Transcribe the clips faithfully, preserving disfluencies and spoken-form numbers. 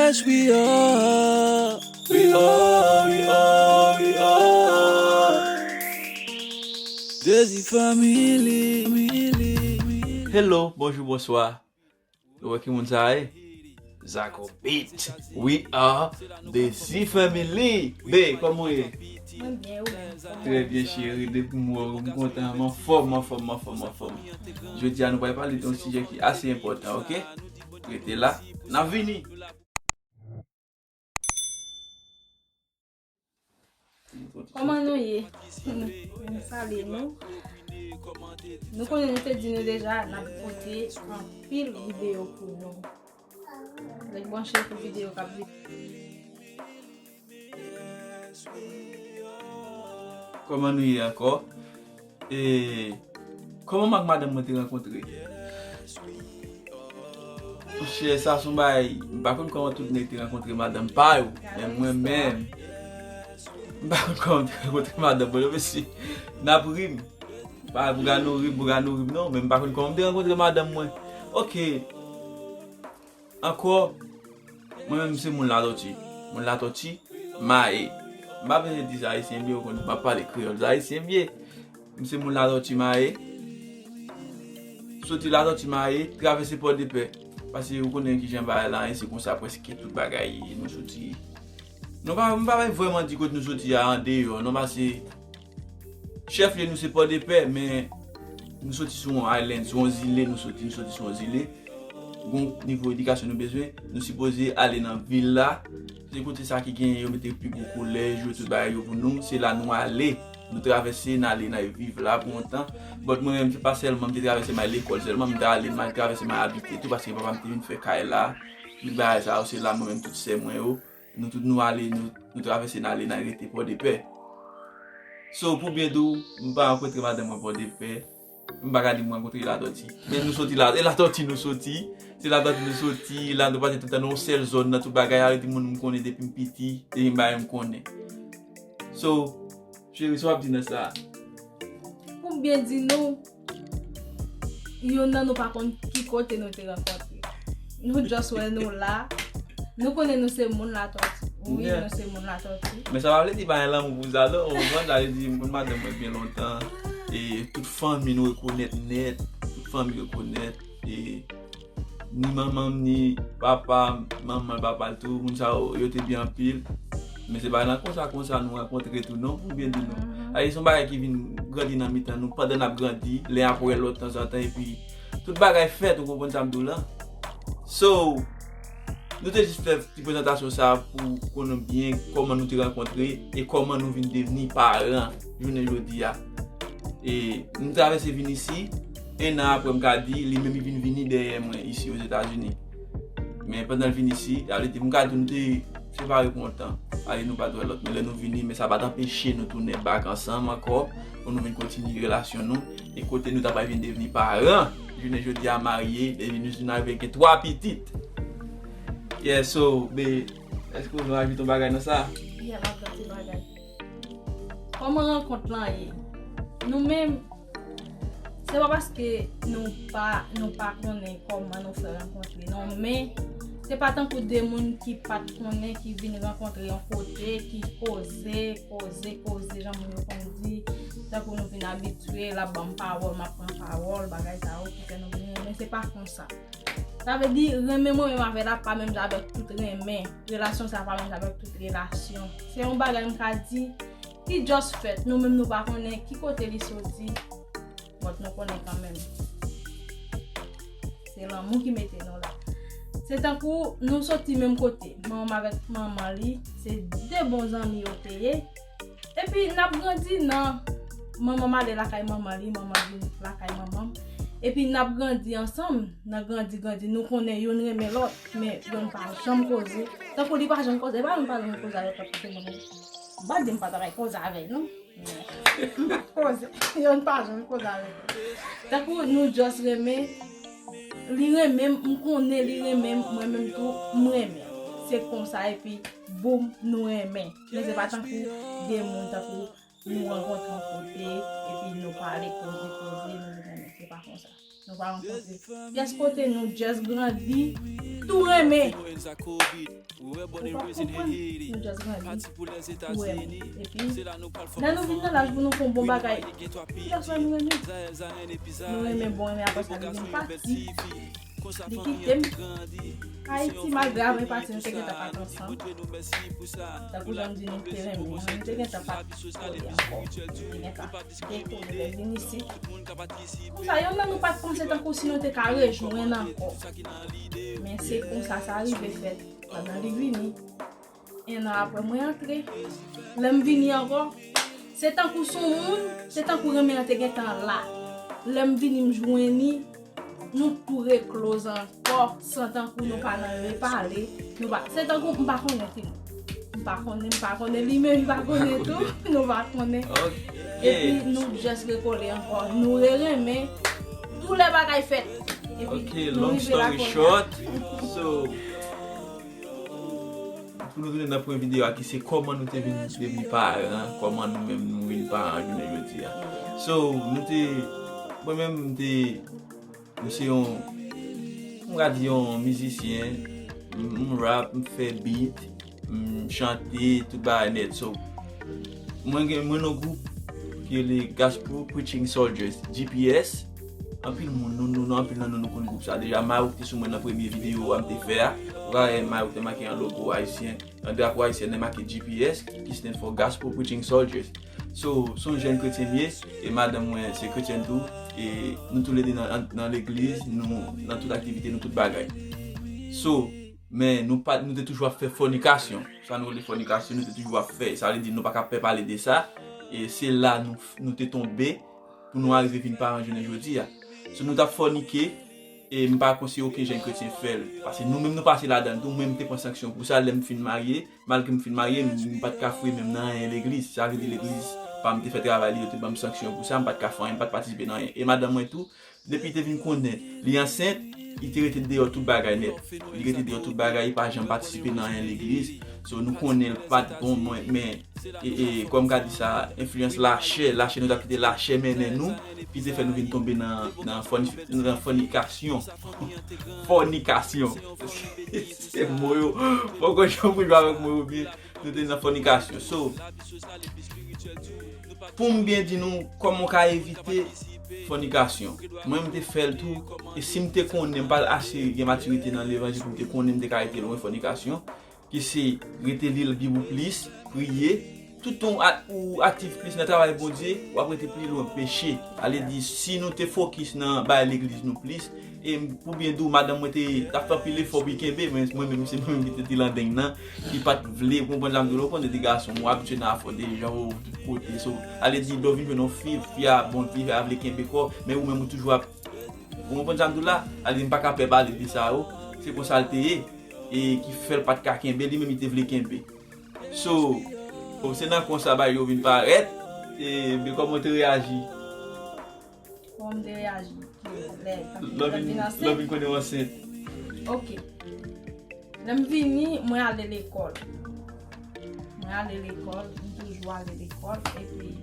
Yes, we are. We are, we are, we are. Desi Family. Hello, bonjou, bonswa. Ou wè ki moun sa ye? Zako Beat. We are Desi Family. Be, kòman w ye? Mwen byen, ou menm? Trè byen, cheri. Depi m wè w, m kontan. M anfòm, m anfòm, m anfòm, m anfòm. Jodi a, nou pral pale de yon sijè ki ase enpòtan, oke? Rete la. N ap vini. Kòman nou ye? Nou salye nou. Nou konnen nou te di nou deja, n ap pote anpil videyo pou nou. Ret branche pou videyo k ap vini. Kòman nou ye ankò? E kòman m ak madanm mwen te rankontre? Monchè, sa se yon bagay, m pa konn kòman tout nèg te rankontre madanm pa yo, men mwen menm, m pa konn kòman m te rankontre madanm mwen, non, mesye. N ap ri m. Pa pou gade nou ri m, pou gade nou ri m, non, men m pa konn kòman m te rankontre madanm mwen. Oke. Ankò, mwen menm, m se moun Latòti. Moun Latòti, maye. M pa bezwen di Zayisyen byen, ou konn m ap pale kreyòl Zayisyen byen. M se moun Latòti, maye. Soti Latòti, maye, travèse Pòdepè. Paske ou konnen kijan bagay la ye, se konsa prèske tout bagay ye. Nou soti. Nou pa, m pa vrèman di kote nou soti a andeyò, non, paske chèf lye nou se Pòdepè, men nou soti sou yon island, sou yon zile, nou soti, nou soti sou yon zile. Gon nivo edikasyon nou bezwen, nou sipoze ale nan vil la. Se kote sa ki genyen, yo mete pi gwo kolèj yo, tout bagay yo pou nou. Se la nou ale. Nou travèse, n ale, n al viv la pou yon tan. But mwen menm, se pa sèlman m te travèse m al lekòl sèlman, m t ale, m al travèse m al abite tou, paske papa m te vin fè kay la. Tout bagay sa yo, se la mwen menm, tout sè mwen yo. Nou tout nou ale, nou, nou travèse n ale, n al rete Pòdepè. So, pou byen di w, m pa rankontre madanm mwen Pòdepè. M pa ka di m rankontre Latòti. Men nou soti la, e Latòti nou soti. Se Latòti nou soti, la nou pase tout tan nan yon sèl zòn nan tout bagay, a rete moun m konnen depi m piti, depi m bagay m konnen. So, cheri, sa w ap di nan sa? Pou m byen di nou, youn nan nou pa konn ki kote nou te rankontre. Nou just wè nou la. Nou konnen nou se moun Latòti. Wi, yeah, nou se moun Latòti. Men sa pa vle di pa gen lanmou pou sa, non. Ou konprann, sa vle di m konn madanm mwen byen lontan. E tout fanmi nou rekonèt nèt. Tout fanmi rekonèt. E ni manman m, ni papa m, manman l, papa l tou, moun sa yo, yo te byen anpil. Men se pa nan konsa, konsa nou rankontre tou, non, pou m byen di nou. Mhm. Sa vle di se yon bagay ki vin grandi nan mitan nou, pandan n ap grandi, len ap wè lòt tanzantan, epi tout bagay fèt, ou konprann sa m di w lan? So, nou te jis fè ti prezantasyon sa a pou konnen byen kòman nou te rankontre e kòman nou vin devni paran jounen jodi a. E m travèse vin isi, en an apre, m ka di, li menm li vin vini dèyè mwen isi Ozetazini. Men pandan l vin isi, sa vle di, m ka di nou te separe pou yon tan. Ale nou pa t wè lòt, men lè nou vini, men sa pa t anpeche nou tounen back ansanm ankò, pou nou vin kontinye relasyon nou. E kote nou ta pral vin devni paran, jounen jodi a marye, epi nou vin arive gen twa pitit. Yeah, so, be, èske w vle ajoute yon bagay nan sa? Yeah, m ap ajoute yon bagay. Kòman rankont lan ye? Nou menm, se pa paske nou pa, nou pa konnen kòman nou fè rankontre, non, men se pa tankou de moun ki pa t konnen ki vin rankontre yon kote, ki koze, koze, koze, jan moun yo konn di, tankou nou vin abitye, l ap ban m pawòl, m ap pran pawòl, bagay sa yo ki fè nou vin renmen, se pa konsa. Sa vle di, renmen mwen menm avè l la pa menm jan avèk tout renmen. Relasyon sa pa menm jan avèk tout relasyon. Se yon bagay m ka di ki just fèt. Nou menm nou pa konnen ki kote li soti, but nou konnen kanmenm. Se lanmou ki mete nou la. Se tankou nou soti menm kote. Manman m avèk manman li, se de bon zanmi yo te ye. Epi n ap grandi nan, manman m ale lakay manman li, manman vin lakay manman m. Epi n ap grandi ansanm, nan grandi, grandi, nou konnen youn renmen lòt, men youn pa janm koze. Tankou li pa janm koze, e pa youn pa janm koze avèk lòt, paske moun, m pa di m pa t ap koze avè l, non. M pa t koze, youn pa janm koze avèk lòt. Tankou nou just renmen, li renmen m, m konnen li renmen m, mwen menm tou, m renmen l. Se konsa, epi boum, nou renmen. Men se pa tankou de moun tankou nou rankontre yon kote, epi nou pale, koze, koze, nou vin renmen. Se pa konsa. pa rankontre. Pyès kote nou just grandi, tou renmen. Ou pa konprann, nou just grandi, tou renmen. Epi, lè nou vin nan laj pou nou fè yon bon bagay, nou just wè nou renmen. Nou renmen bon, renmen, apre sa, li vin pati. Li kite m Ayiti, malgre avan li pati, nou te gentan pa t ansanm. Tankou jan m di, nou te renmen, nou te gentan pa t kole ankò. Nou te gentan dekole lè l vin isit. Konsa, yonn nan nou pa t panse tankou si nou te ka rejwenn ankò. Men se konsa sa rive fèt. Pandan li vini, en an apre mwen antre. Lè m vini ankò, se tankou s on moun, se tankou renmen an te gentan la. Lè m vini, m jwenn li, nou tou rekloz ankò, san tankou nou pa nan repale. Nou pa, se tankou m pa konnen timoun. M pa konnen, m pa konnen, li menm li pa konnen tou, nou pa konnen. Epi nou just rekole ankò, nou rerenmen, tou lè bagay fèt. Epi nou rive la kounye a. So, pou nou tounen nan premye videyo a ki se kòman nou te vin devni paran, kòman nou menm nou vin paran jounen jodi a. So, nou te, mwen menm m te, m se yon, m ka di yon mizisyen, m, m rap, m fè beat, m chante, tout bagay nèt. So, mwen gen, mwen nan gwoup ki rele Gospel Preaching Soldiers, G P S. Anpil moun, nou, nou, nou, anpil nan nou, nou konn gwoup sa deja. Mayouk te sou mwen nan premye videyo a m te fè a. Ou ka wè Mayouk te make yon logo ayisyen, yon drapo ayisyen, li make G P S, ki stand for Gospel Preaching Soldiers. So, se yon jèn kretyen m ye, e madanm mwen se kretyèn tou, e nou toulede nan, nan legliz, nou nan tout aktivite, nou tout bagay. So, men nou pa, nou te toujou ap fè fònikasyon. Sa nou rele fònikasyon, nou te toujou ap fè. Sa vle di nou pa ka pè pale de sa, e se la nou, nou te tonbe, pou nou arive vin paran jounen jodi a. So nou t ap fònike, e m pa konseye okenn jèn kretyen fè l. Paske nou menm nou pase ladan l tou, mwen m te pran sanksyon pou sa lè m fin marye, malgre m fin marye, m, m pa t ka fouye men m nan anyen legliz. Sa vle di legliz pa m te fè travay li, yo te ban m sanksyon pou sa, m pa t ka fè anyen, m pa t patisipe nan anyen. E madanm mwen tou, depi li te vin konnen li ansent, li te rete deyò tout bagay nèt. Li rete deyò tout bagay, li pa janm patisipe nan anyen legliz. So nou konnen l pa t bon, mwen, men e, e, kòm ka di sa, enfliyans lachè, lachè nou t ap kite lachè mennen nou, ki te fè nou vin tonbe nan, nan, fòni, nan fònikasyon. Fònikasyon. Se mo yo. Fòk ou jwe avèk mo yo byen. Nou te nan fònikasyon. So, pou m byen di nou, kòman w ka evite fònikasyon? Mwen, m te fè l tou. E si m te konnen, m pa t ase gen matirite nan levanjil pou m te konnen m te ka rete lwen fònikasyon. Ki se rete li Bib ou plis, priye. Toutan ou aktif plis nan travay Bondye, w ap rete pli lwen peche. Ale di, si nou te fokis nan bagay legliz nou plis, e pou byen di w, madanm mwen te ap fè anpil efò pou l kenbe, men mwen menm, se mwen menm ki te ti landeng nan, ki pa t vle, ou konprann sa m di w la, ou konn de gason, ou abitye nan afè de jan, ou tout kote, so, ale di, lè w vin jwenn yon fi, fi a, bon, fi a vle kenbe kò, men ou menm ou toujou ap, ou konprann sa m di w la, ale di, m pa ka pè pale de sa yo, se konsa l te ye. E ki fè l pa t ka kenbe, li menm li te vle kenbe. So, se nan konsa bagay yo vin parèt, e, men kòman w te reyaji? Kòman m te reyaji? Lè, lè m vin ansent? Lè m vin konnen w ansent. Ok. Lè m vini, mwen ale lekòl. Mwen ale lekòl, m toujou ale lekòl, epi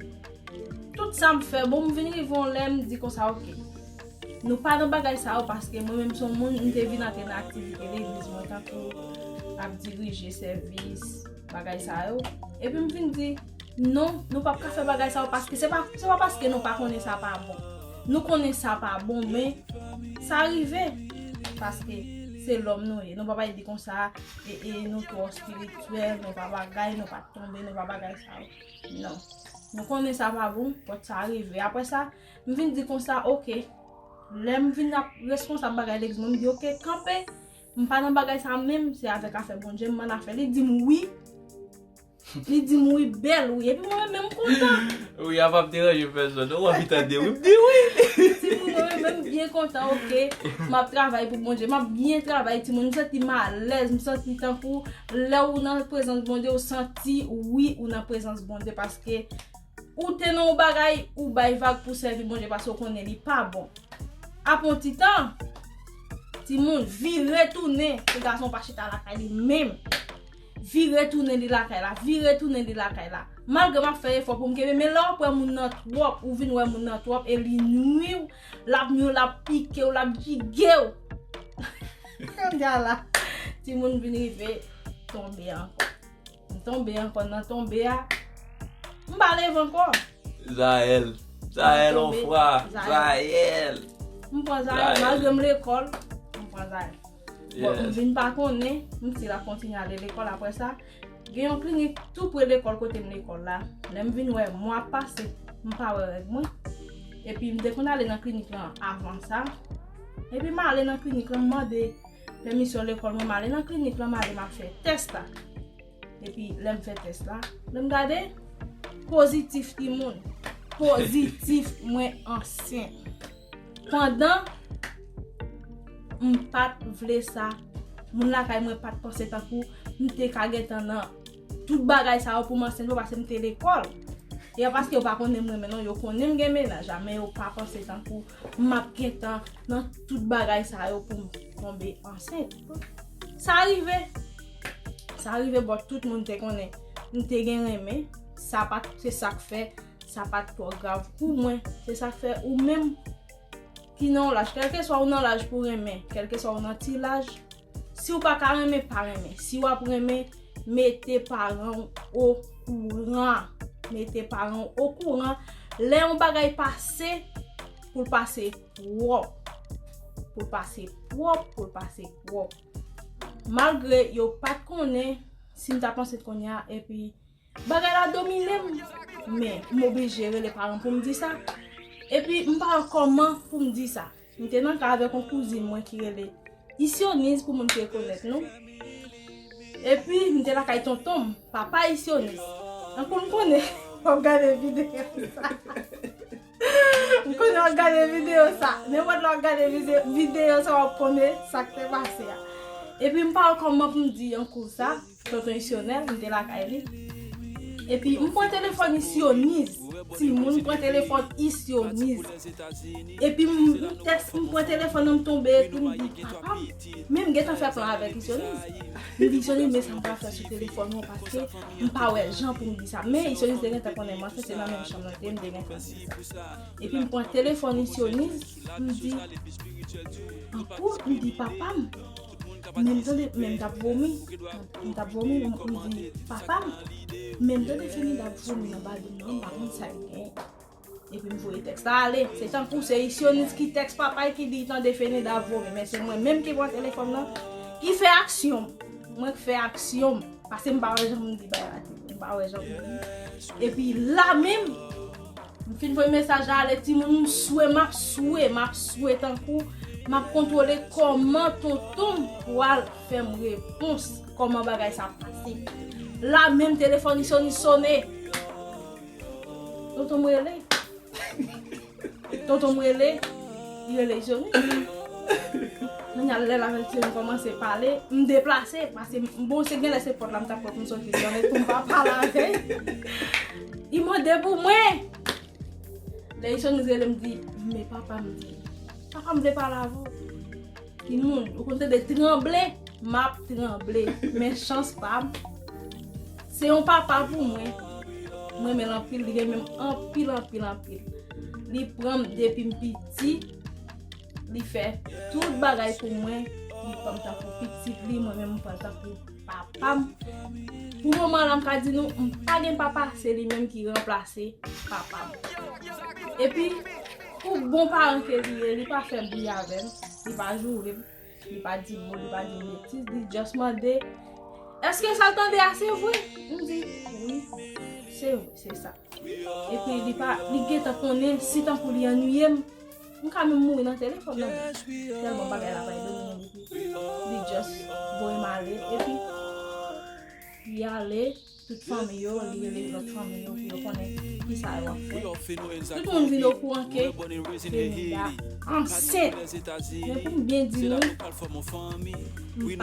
tout sa m fè, bon, m vin rive yon lè, m di konsa, ok. Nou pa nan bagay sa yo, paske mwen menm se yon moun, m te vin antre nan aktivite legliz mwen, tankou ap dirije sèvis, bagay sa yo. Epi m vin di, non, nou p ap ka fè bagay sa yo, paske se pa, se pa paske nou pa konnen sa pa bon. Nou konnen sa pa bon, men sa rive. Paske se lòm nou ye. Nou pa bay di konsa, e, e nou twò espirityèl, nou pa bagay, nou pa tonbe, nou pa bagay sa yo. Non. Nou konnen sa pa bon, but sa rive. Apre sa, m vin di konsa, ok, lè m vin ap responsab bagay legliz mwen, m di, ok, kanpe, m pa nan bagay sa menm, se avèk afè Bondye, m ann afè. Li di m wi. Li di m wi, bèl wi. Epi mwen menm, m kontan. Wi a p ap deranje pèsòn non, w anvi tande wi, m di wi. Li di m wi, mwen menm, m byen kontan, ok. M ap travay pou Bondye, m ap byen travay, timoun. M santi m alèz, m santi tankou lè ou nan prezans Bondye, ou santi wi, ou nan prezans Bondye, paske ou te nan yon bagay, ou bay vag pou sèvi Bondye, paske ou konnen li pa bon. Apre yon ti tan, timoun vire tounen, se gason pa chita lakay li menm. vire tounen li lakay la, vire tounen li lakay la. Malgre m ap fè efò pou m kenbe, men lè w ap wè moun nan twòp, ou vin wè moun nan twòp e li nwi w, l ap nwi w, l ap pike w, l ap jige w. Kandala, timoun vin rive tonbe ankò. M tonbe ankò nan tonbe a. M pa leve ankò. Zayèl. Zayèl, on fwa. Zayèl. M pran Zayèl, malgre m lekòl, m pran Zayèl. Bon, m vin pa konnen, m si l ap kontinye ale lekòl apre sa. Gen yon klinik tou pre lekòl kote m lekòl la. Lè m vin wè mwa pase, m pa wè règ mwen. Epi m te konn ale nan klinik lan avan sa. Epi m ale nan klinik lan, m mande pèmisyon lekòl mwen, m ale nan klinik lan, m ale, m al fè tès la. Epi lè m fè tès la, lè m gade, pozitif timoun. Pozitif, mwen ansent. Pandan m pa t vle sa, moun lakay mwen pa t panse tankou m te ka gentan nan tout bagay sa yo pou m ansent, paske m te lekòl. E a paske yo pa konnen m renmen non, yo konnen m gen mennaj la, men yo pa panse tankou m ap gentan nan tout bagay sa yo pou m tonbe ansent. Sa rive. Sa rive, but tout moun te konnen m te gen renmen. Sa pa t, se sa k fè sa pa t twò grav pou mwen. Se sa k fè ou menm ki nan yon laj, kèlkeswa ou nan laj pou renmen, kèlkeswa ou nan ti laj, si w pa ka renmen, pa renmen. Si w ap renmen, mete paran w okouran. Mete paran w okouran. Lè yon bagay pase, pou l pase pwòp. Pou l pase pwòp, pou l pase pwòp. Malgre yo pa t konnen si m t ap ansent kounye a, epi bagay la domine m. Men, m oblije rele paran m pou m di sa. Epi, m pa wè kòman pou m di sa. M te nan kay avèk yon kouzin mwen ki rele Isyoniz, pou moun ki rekonèt nou. Epi, m te lakay tonton m, papa Isyoniz. Tankou m konnen w ap gade videyo sa. M konnen w ap gade videyo sa. Nenpòt lè w ap gade vide-, videyo sa, w ap konnen sa k te pase a. Epi, m pa wè kòman pou m di yon kou sa. Tonton Isyonèl, m te lakay li. Epi, m pran telefòn Isyoniz. Timoun, m pran telefòn Isyoniz. Epi, m, m tèks, m pran telefòn nan, m tonbe, epi m di, "Papa m." Men m gentan fè plan avèk Isyoniz. M di, "Isyoniz, men sa m pral fè sou telefòn ou an, paske m pa wè jan pou m di sa." Men Isyoniz te gentan konnen m ansent, se nan menm chanm nan te ye, m te gentan di sa. Epi, m pran telefòn Isyoniz, m di, "Ankou," m di, "papa m." Men m tande, men m t ap vomi. M t ap vomi, m, m di, "Papa m." Men m tande Fenida ap vomi nan badou m nan, m pa konn sa l gen. Epi m voye tèks la ale. Se tankou se Isyoniz ki tèks papa l ki di l tande Fenida ap vomi. Men se mwen menm ki pran telefòn nan, ki fè aksyon m. Mwen k fè aksyon m. Paske m pa wè jan pou m di bagay la, timoun. M pa wè jan pou m di. Epi la menm, m fin voye mesaj la ale, timoun, m swe, m ap swe, m ap swe tankou m ap kontwole kòman tonton m pral fè m repons, kòman bagay sa ap pase. La menm, telefòn Isyoniz sone. Tonton m rele. Tonton m rele, li rele Isyoniz. Kounye a lè l avèk Isyoniz kòmanse pale, m deplase, paske m, bon, se genlè se pòt la m t ap pran pou m soti, men pou m pa pale avè l. Li mande pou mwen. Lè Isyoniz rele m di, "Men papa m di, papa m vle pale avè w." Timoun, ou konn tande tranble, m ap tranble. Men chans pa m, se yon papa pou mwen. Mwen renmen l anpil, li renmen m anpil, anpil, anpil. Li pran m depi m piti, li fè tout bagay pou mwen, li pran m tankou pitit li, mwen menm m pran l tankou papa m. Pou moman la, m ka di nou, m pa gen papa, se li menm ki ranplase papa m. Epi, pou bon paran ke li ye, li pa fè bri avè m, li pa joure m, li pa di mo, li pa di m betiz, li just mande, "Èske sa l tande a se vre?" M di, "Wi, se vre, se sa." Epi li pa, li gentan konnen si tankou li annuiye m, m ka menm mouri nan telefòn nan. Tèlman bagay la pa domine m, epi li just voye m ale, epi li ale, tout fanmi yo, li rele lòt fanmi yo pou yo konnen kisa yo ap fè. Tout moun vin okouran ke Fenida ansent. Men pou m byen di nou, m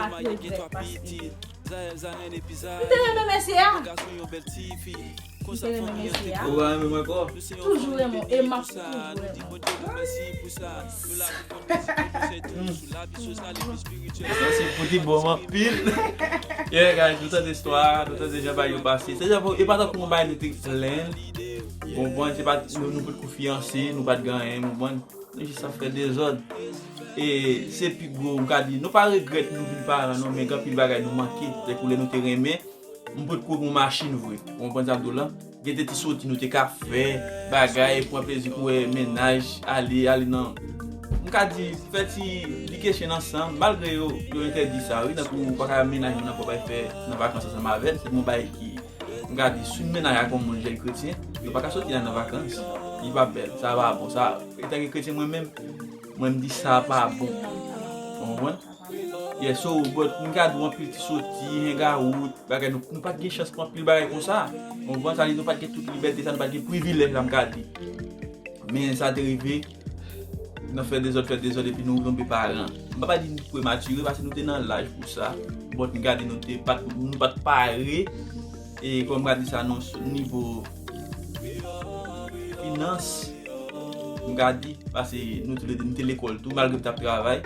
pa t regrèt paske m te renmen mesye a. M te renmen mesye a. Ou pa renmen mwen ankò? Toujou renmen w, e m ap toujou renmen w. Sa se pou ti bò m anpil. Yeah, guys, nou tande istwa, nou tande jan bagay yo pase. Se jan, e pa tankou yon bagay nou te plenn. Ou konprann, se pa, nou, nou potko fiyanse, nou pa t gen anyen, ou konprann. Nou jis ap fè dezòd. E se pi gwo, m ka di, nou pa regrèt nou vin paran, non, men gen anpil bagay nou manke. Tankou lè nou te renmen, m potko gen yon machin vre. Ou konprann sa m di w la? Gen de ti soti nou te ka fè, bagay, pran plezi pou wè mennaj, ale, ale nan, m ka di, fè ti likenchyen ansanm, malgre yo, yo entèdi sa, wi, tankou ou pa ka mennaj moun nan pou w al fè nan vakans ansanm avè l, se yon bagay ki, m ka di, si w mennaj ak yon moun jèn kretyen, yo pa ka soti al nan vakans. Li pa bèl, sa pa bon, sa, etanke kretyen mwen menm, mwen m di sa pa bon. Ou konprann? Yeah, so, but m ka di w anpil ti soti, hangout, bagay, nou, nou pa t gen chans pou anpil bagay konsa. Ou konprann sa, nou pa t gen tout libète sa, nou pa t gen privilèj la, m ka di. Men sa te rive, nan fè dezòd, fè dezòd, epi nou tonbe paran. M pa pa di nou prematire, paske nou te nan laj pou sa. But m ka di nou te pa t, nou pa t pare. E kòm m ka di sa, nan nivo finans, m ka di, paske nou toulède, nou te lekòl tou, malgre m t ap travay,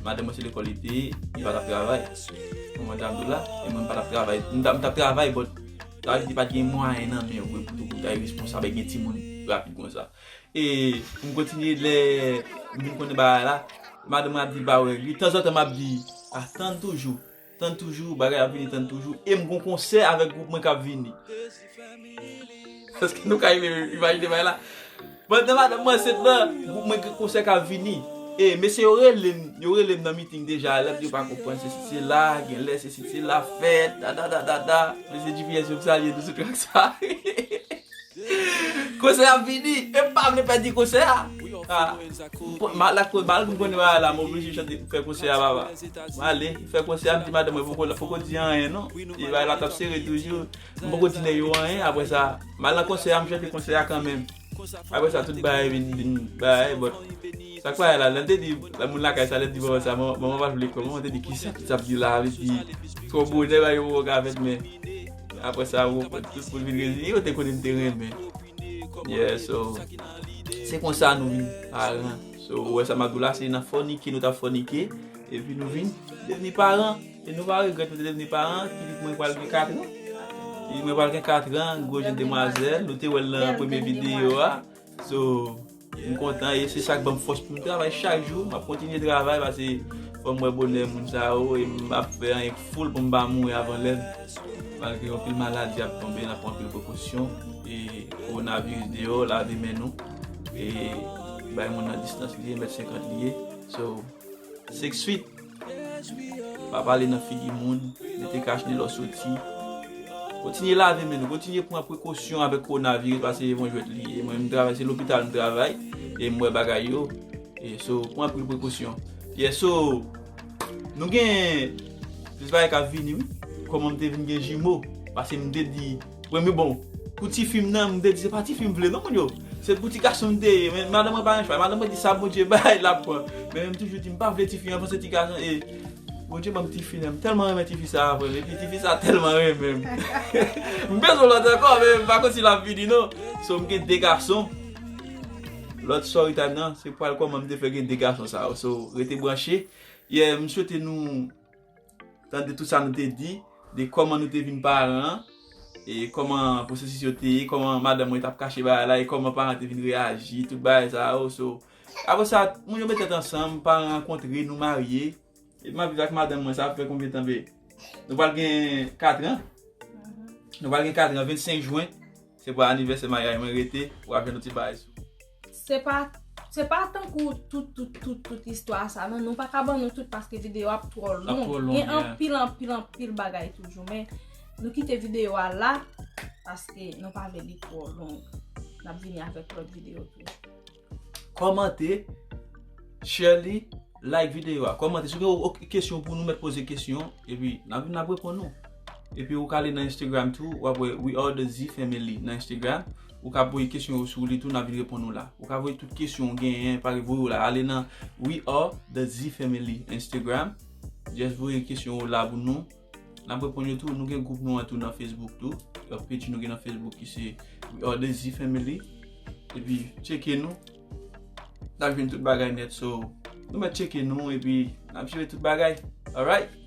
madanm mwen se lekòl li te ye, li pa t ap travay. Ou konprann sa m di w la? E mwen m pa t ap travay, m t ap, m t ap travay, but sa vle di pa t gen mwayen nan men w pou, pou, pou w ta responsab e gen timoun rapid konsa. E pou m kontinye, lè m vin konnen bagay la, madanm mwen ap di l pa wè li, tanzantan m ap di, a, tann toujou. Tann toujou, bagay ap vini, tann toujou. E m gon konsè avèk gwoup mwen k ap vini. Èske nou ka imajine bagay la? Pandan madanm mwen ansent lan, gwoup mwen gen konsè k ap vini. E mesye yo rele m, yo rele m nan miting deja, lè yo pa konprann, se sila, genlè se sila fèt, da, da, da, da, da. Mesye G P S yo m salye nou sou trak sa. Konsè a vini, e m pa vle pèdi konsè a. Ah, mal ak mal, m konnen bagay la, m oblije chante, fè konsè a, papa. M ale, fè konsè a, m di madanm mwen, poko, poko di anyen, non. E bagay la t ap sere toujou. M poko di nèg yo anyen, apre sa, m al nan konsè a, m chante konsè a kanmenm. Apre sa, tout bagay vin, vin, bagay, but sa k pa la, lè m te di, lè moun lakay sa, lè m di manman sa, manman, manman pa t vle kwè, manman te di, "Kisa pitit sa ap di la?" Li di, "Twò bonè, bagay yo poko ka fèt," men apre sa, yo, tout moun vin reziye, yo te konnen m te renmen. Yeah, so, se konsa nou vin paran. So, ou wè sa m ap di w la, se nan fònike nou t ap fònike, epi nou vin devni paran. E nou pa regrèt nou te devni paran, pitit mwen pral gen kat an. Pitit mwen pral gen kat an, gwo jèn demwazèl, nou te wè l nan premye videyo a. So, m kontan e se sa k ban m fòs pou m travay chak jou. M ap kontinye travay paske fò m wè bonè moun sa yo e m ap fè anyen k full pou m pa mouri avan lè m. Malgre anpil maladi ap tonbe, n ap pran anpil prekosyon. E kowonaviris deyò, lave men nou. E bay moun nan distans li ye, mèt senkant li ye. So, six feet. Pa pale nan figi moun, mete kach nez lè w soti. Kontinye lave men nou, kontinye pran prekosyon avèk kowonaviris, paske se yon jwèt li ye. Mwen, m travay, se lopital m travay, e m wè bagay yo. E so, pran anpil prekosyon. Yeah, so, nou gen plis bagay k ap vini, wi. Kòman m te vin gen jimo? Paske m te di, premye, bon, pou tifi m nan, m te di, se pa tifi m vle, non, moun yo. Se pou ti gason m te ye, men madanm mwen pa gen chwa. Madanm mwen di sa Bondye bay, l ap pran. Men m toujou di, m pa vle tifi, m panse ti gason, e Bondye ban m tifi nan, m tèlman renmen tifi sa a, frè m, epi tifi sa a tèlman renmen m. M bezwen lòt ankò, men m pa konn si l ap vini, non. So, m gen de gason. Lòt story time nan, se pral kòman m te fè gen de gason sa yo. So, rete branche. Yeah, m swete nou tande tout sa nou te di, de kòman nou te vin paran, e kòman pwosesis yo te ye, kòman madanm mwen t ap kache bagay la, e kòman paran te vin reyaji, tout bagay sa yo. So, apre sa, moun yo met tèt ansanm, paran rankontre, nou marye. E m ap viv ak madanm mwen, sa fè konbyen tan, be? Nou pral gen kat an. Nou pral gen kat an, vennsenk jen. Se pou anivèsè maryaj mwen rete, w ap jwenn yon ti bagay sou. Se pa, se pa tankou tout, tout, tout, tout istwa sa, non. Nou pa ka ban nou tout paske videyo ap twò long. Gen anpil, anpil, anpil bagay toujou. Men nou kite videyo a la, paske nou pa vle li twò long. N ap vini avèk lòt videyo tou. Kòmante, share li, like videyo a. Kòmante. Si w gen yon kesyon pou nou, mèt poze kesyon, epi n ap vin, n ap reponn ou. Epi ou ka ale nan Instagram tou, w ap wè We Are The Z Family nan Instagram. Ou ka voye kesyon ou sou li tou, n ap vin reponn ou la. Ou ka voye tout kesyon ou genyen, pa voye ou la. Ale nan We Are The Z Family Instagram. Just voye kesyon ou la pou nou. N ap reponn yo tou. Nou gen gwoup nou an tou nan Facebook tou. Page nou gen nan Facebook ki se We Are The Z Family. Epi tcheke nou. N ap jwenn tout bagay nèt. So, nou mèt tcheke nou epi n ap jere tout bagay. Alright?